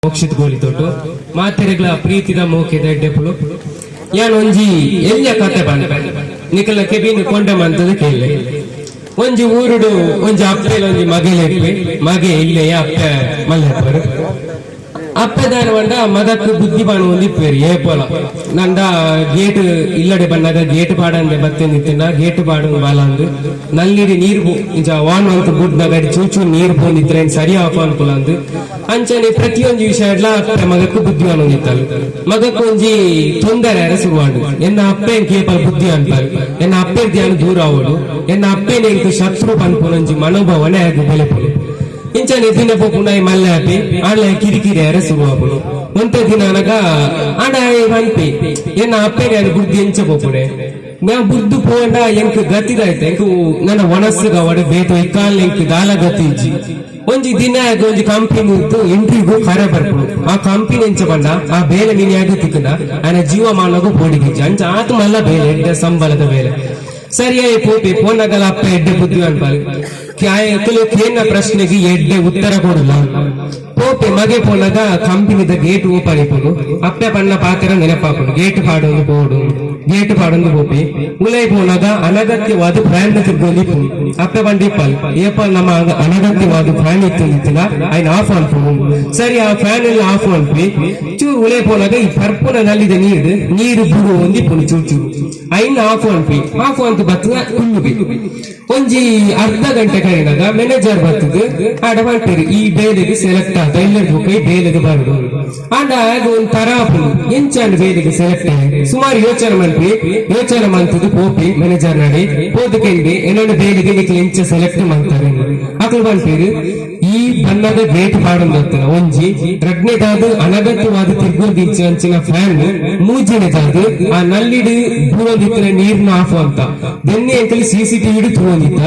ಮೋಕ್ಷಿತ್ ಗೋಲಿತೊಟ್ಟು ಮಾತೆರೆಗ್ಲ ಪ್ರೀತಿದ ಮೋಕೆದ ಎಡ್ಡೆಪುಲು. ಯಾನ್ ಒಂಜಿ ಎಲ್ಯ ಕತೆ ಪನ್ಪೆ, ನಿಕಲ್ನ ಕೆಬಿನ್ ಕೊಂಡೆ ಮಂತದ ಕೇಳ್ಲೆ. ಒಂಜಿ ಊರುಡು ಒಂಜಿ ಅಪ್ಪೆಲ ಒಂಜಿ ಮಗೆಲೆಪ್ಪೆ. ಮಗೆ ಇಲ್ಲೆಯ, ಅಪ್ಪೆ ಮಲ್ಲೆಪ್ಪರು. ಅಪ್ಪೆ ದಾನ ಪಂಡ ಮಗಕ್ ಬುದ್ಧಿ ಪನೊಂದಿಪ್ಪೆರ್ ಏಪಲ. ನಂಡ ಗೇಟ್ ಇಲ್ಲಡೆ ಬನ್ನಗ ಗೇಟ್ ಪಾಡಂದೆ ಬತ್ತೆಂದಿತ್ತಿನ, ಗೇಟ್ ಪಾಡೊಂದು ಬಾಲಂದ್, ನಲ್ಲಿಡಿ ನೀರ್ ಇಂಚ ವಾನ್ ಮಂತ್ ಬುಡ್ನಗ ಚೂಚು ನೀರ್ ಪೋಂದಿತ್ತಿನ, ಸರಿ ಆಫ್ ಅನ್ಕುಲಂದ್, ಅಂಚನೆ ಪ್ರತಿಯೊಂಜಿ ವಿಷಯಡ್ಲ ಅಪ್ಪೆ ಮಗಕ್ ಬುದ್ಧಿ ಪನೊಂದಿತ್ತಲ್. ಮಗಕ್ ಒಂಜಿ ತೊಂದರೆ ಆರೆ ಶುರುವಾಂಡ್. ಎನ್ನ ಅಪ್ಪೆ ಕೇಪಲ ಬುದ್ಧಿ ಅನ್ಪಾರ್, ಎನ್ನ ಅಪ್ಪೆ ಧ್ಯಾನ ದೂರ ಆವೊಡು, ಎನ್ನ ಅಪ್ಪೆನ ಎಂಕ್ ಶತ್ರು ಪನ್ಪುನ ಒಂಜಿ ಮನೋಭಾವನೆ ಆಗ್ ಬುಲೆಪುಂಡು. ಇಂಚನೆ ದಿನ ಪೋಪುಂಡ, ಮಲ್ಲೆ ಆಪಿ ಆಂಡ್ಲ ಕಿರಿಕಿರಿ ಆರೆ ಶುರು ಆಪುಂಡು. ಒಂತೆ ದಿನ ಅನಗ ಆಂಡ ಪನ್ಪಿ, ಎನ್ನ ಅಪ್ಪೆನ ಯಾನ್ ಬುದ್ಧಿ ಎಂಚ ಪೋಪುಡೆ? ನಾ ಬುದ್ದು ಪೋಂಡ ಎಂಕ್ ಗತಿದಾಯ್ತು, ಎಂಕ್ ನನ್ನ ಒಣಸ್ಸುಗ ಅವಡೆ ಬೇತ ಇಕ್ಕಾಲ್ ಎಂಕ್ ದಾಲ ಗತಿ ಇಜ್ಜಿ. ಒಂಜಿ ದಿನ ಆಗ ಒಂಜಿ ಕಂಪನಿ ಇತ್ತು, ಇಂಟರ್ವ್ಯೂ ಕರೆ ಬರ್ಪುಂಡು. ಆ ಕಂಪನಿ ಎಂಚ ಪಂಡ ಆ ಬೇಲೆ ಮಿನಿಯಾಗ ತಿಕ್ಕಂಡ ಆನ ಜೀವಮಾನಗು ಪೋಡಿಗಿಜ್ಜಿ, ಅಂಚ ಆತ ಮಲ್ಲ ಬೇಲೆ, ಎಡ್ಡೆ ಸಂಬಳದ ಬೇಲೆ. ಸರಿಯಾಗಿ ಪೋಪಿ. ಪೋನಗಲ ಅಪ್ಪ ಎಡ್ಡೆ ಬುದ್ಧಿ ಅನ್ಪಾలి, ಕೆಲವು ಕೇನ ಪ್ರಶ್ನೆಗೆ ಎಡ್ಡೆ ಉತ್ತರ ಕೊಡಲ್ಲ. ಪೋಪೆ ಮಗೆ. ಪೋನಗ ಕಂಪನಿದ ಗೇಟ್ ಓಪನ್ ಇಪ್ಪುಂಡು. ಅಪ್ಪೆ ಪಣ್ಣ ಪಾತ್ರ ನೆನಪಾಪುಂಡು, ಗೇಟ್ ಪಾಡೊಂದು ಪೋಡು, ಗೇಟ್ ಪಾಡೊಂದು ಪೋಪಿ. ಉಲೈ ಪೋನಗ ಅನಗತ್ಯವಾದ ಫ್ಯಾನ್ ತಿರ್ಗೊಂದು ಇಪ್ಪುಂಡು. ಅಪ್ಪೆ ಬಂದಿಪ್ಪಲ್ ಏಪಲ್ ನಮ್ಮ ಅನಗತ್ಯವಾದ ಫ್ಯಾನ್ ಇತ್ತು ಇತ್ತಿನ ಐನ್ ಆಫ್ ಅನ್ಪುಂಡು. ಸರಿ, ಆ ಫ್ಯಾನ್ ಎಲ್ಲ ಆಫ್ ಅನ್ಪಿ. ಚೂರು ಉಲೈ ಪೋನಗ ಈ ಪರ್ಪುನ ನಲ್ಲಿದ ನೀರು ನೀರು ಬುಡು ಒಂದಿಪ್ಪುಂಡು ಚೂರು ಚೂರು. ಐನ್ ಆಫ್ ಅನ್ಪಿ. ಆಫ್ ಅಂತ ಬತ್ತದ, ಕುಲ್ಲುಬಿ. ಒಂಜಿ ಅರ್ಧ ಗಂಟೆ ಕರಿನಾಗ ಮ್ಯಾನೇಜರ್ ಬರ್ತದೆ. ಆಡ ಮಾಡ್ತಾರೆ, ಈ ಬೇಲೆಗೆ ಸೆಲೆಕ್ಟ್ ಆದ, ಎಲ್ಲರಿಗೂ ಈ ಬೇಲೆಗೆ ಬರುದು. ಆಂಡ ಆಗ ಒಂದ್ ತರ ಆಪುಂಡು, ಎಂಚಾಂಡ್ ಬೇಲೆಗೆ ಸೆಲೆಕ್ಟ್ ಆಯ್? ಸುಮಾರು ಯೋಚನೆ ಮನ್ಪಿ. ಯೋಚನೆ ಮಂತದ್ದು ಪೋಪಿ ಮ್ಯಾನೇಜರ್ ನಡಿ ಪೋದು ಕೆಂಬಿ, ಏನೋ ಬೇಲೆಗೆ ನಿಕ್ಲು ಎಂಚ ಸೆಲೆಕ್ಟ್ ಮಾಡ್ತಾರೆ? ಅಕ್ಲು ಪನ್ಪೇರು, ಈ ಬಣ್ಣದ ಗೇಟ್ ಪಾಡೊಂದು ಒಂಜಿ, ರಡ್ನೆದಾದ್ ಅನಗತ್ಯವಾದ ತಿರ್ಗುಲ್ದಿಂಚ ಅಂಚಿನ ಫ್ಯಾನ್, ಮೂಜನೆದಾದ್ ಆ ನಲ್ಲಿಡ್ ಬೂರೊಂದಿತ್ತಿನ ನೀರ್ನ ಆಫ್ ಅಂತ. ಬೆನ್ನಿ ಎಂಕಲಿ ಸಿಸಿಟಿವಿ ತೂವೊಂದಿತ್ತ.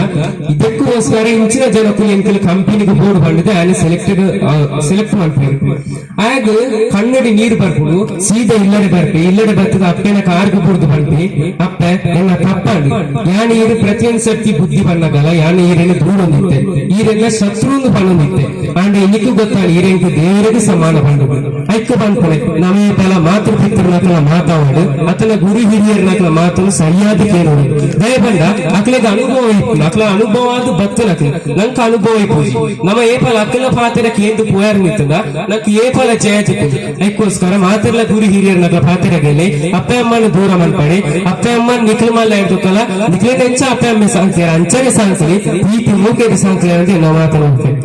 ಇದಕ್ಕೋಸ್ಕರ ಇಂಚಿನ ಜನಕ್ಕೂ ಎಂಕಲಿ ಕಂಪನಿಗೆ ಬೋರ್ಡ್ ಬಂದಿದೆ, ಆನೆ ಸೆಲೆಕ್ಟೆಡ್ ಸೆಲೆಕ್ಟ್ ಮಾಡ್ತಾರೆ. ಆಗ ಕಣ್ಣಡಿ ನೀರು ಬರ್ಪುಂಡು. ಸೀದಾ ಇಲ್ಲಡೆ ಬರ್ಪಿ. ಇಲ್ಲಡೆ ಬರ್ತದ ಅಪ್ಪೆನ ಕಾರ್ಗ್ ಬುಡ್ದು ಬಂಪಿ, ಅಪ್ಪೆ, ಎನ್ನ ತಪ್ಪಾಂಡು, ಯಾನ್ ಈರು ಪ್ರತಿಯೊಂದು ಸರ್ತಿ ಬುದ್ಧಿ ಬಣ್ಣಗಲ ಯಾನ್ ಈರೆನ ದೂರೊಂದಿತ್ತೆ, ಈರೆಲ್ಲ ಶತ್ರುಂದು ಪನ್ನೊಂದಿತ್ತೆ. ಆಂಡ ಇನಿಕು ಗೊತ್ತಾಂಡ್ ಈರೆಂಕ್ ದೇವರಿಗೆ ಸಮಾನ ಪಂಡು. ಐಕ್ ಪನ್ಪುನೆ, ನಮ ಪಲ ಮಾತೃ ಪಿತೃನಕಲ ಮಾತಾವಾಡು ಅತನ ಗುರು ಹಿರಿಯರ್ನಕಲ ಮಾತನ್ನು ಸರಿಯಾದ ಕೇಳೋಡು. ದಯಪಂಡ ಅಕ್ಲೆಗ್ ಅನುಭವ ಇಪ್ಪು, ಅಕ್ಲ ಅನುಭವ ಆದ್ ಬತ್ತನಕ್ಲೆ, ನಂಕ ಅನುಭವ ಇಪ್ಪುಜಿ. ನಮ್ಮ ಏಪಲ ಅಕ್ಕಲ ಪಾತೆರ ಕೇಂದು ಪೋಯರ್ ನಿತ್ತದ ನಂಕ್ ಏಪಲ ಜಯ ತಿಕ್ಕುದು. ಐಕ್ಕೋಸ್ಕರ ಮಾತೆರ್ಲ ಗುರು ಹಿರಿಯರ್ನಕಲ ಪಾತೆರ ಕೇಳಿ. ಅಪ್ಪೆ ಅಮ್ಮನ ದೂರ ಮನ್ಪಡಿ. ಅಪ್ಪೆ ಅಮ್ಮನ ನಿಕ್ಲ ಮಲ್ಲ ಇರ್ತಲ್ಲ, ನಿಕ್ಲೆ ಎಂಚ ಅಪ್ಪೆ ಅಮ್ಮೆ ಸಾಂಕ್ತಿಯರ ಅಂಚನೆ ಸಾಂಕ್ಲಿ, ಪ್ರೀತಿ ಮೂಕೆದ ಸಾಂಕ್ಲಿ ಅಂತ ನಾವು ಮಾತನಾಡ್ತೇವೆ.